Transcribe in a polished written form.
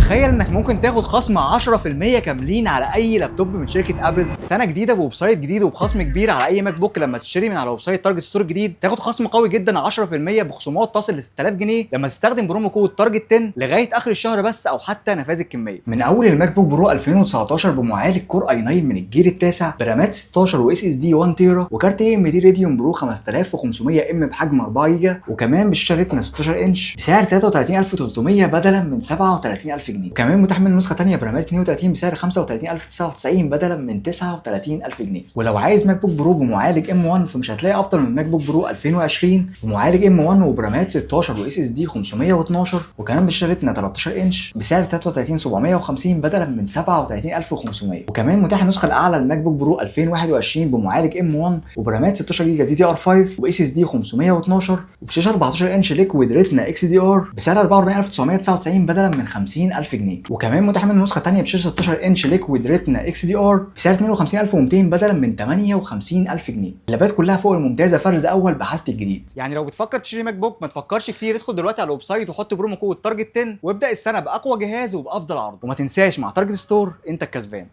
تخيل انك ممكن تاخد خصم 10% كاملين على اي لابتوب من شركة ابل. سنة جديدة ب website جديد وبخصم كبير على اي MacBook. لما تشتري من على website Target Store الجديد تاخد خصم قوي جدا 10% بخصومات تصل ل 6000 جنيه لما تستخدم promo code Target 10 لغاية اخر الشهر بس او حتى نفاذ الكميه. من اول ال MacBook Pro 2019 بمعالج Core i9 من الجيل التاسع، برامات 16 و SSD 1 تيرا، وكارت AMD Radeon Pro 5500 M بحجم 4 جيجا، وكمان بشاشة Retina 16 انش بسعر 33300 بدلا من 37000 جنيه. وكمان متاح من نسخه ثانية برامات 32 بسعر 35099 بدلا من 39000 جنيه. ولو عايز MacBook Pro بمعالج M1 فمش هتلاقي افضل من MacBook Pro 2020 بمعالج M1 وبرامات 16 و SSD 512، وكمان بشاشة Retina 13 انش بسعر 33750 بدلا من 37500. وكمان متاح النسخة الاعلى لل MacBook Pro 2021 بمعالج M1 وبرامات 16 جيجا DDR5 و SSD 512 وبشاشه 14 انش Liquid Retina XDR بسعر 44999 بدلا من 50000 جنيه. وكمان متاح منه نسخه ثانية بشاشة 16 انش Liquid Retina XDR بسعر 52200 بدلا من 58000 جنيه. اللابات كلها فوق الممتازه، فرز اول بحاله الجديد. يعني لو بتفكر تشتري MacBook ما تفكرش كتير، ادخل دلوقتي على ال website وحط promo code Target 10 وابدا السنة باقوى جهاز وبافضل عرض. وما تنساش، مع Target Store انت الكسبان.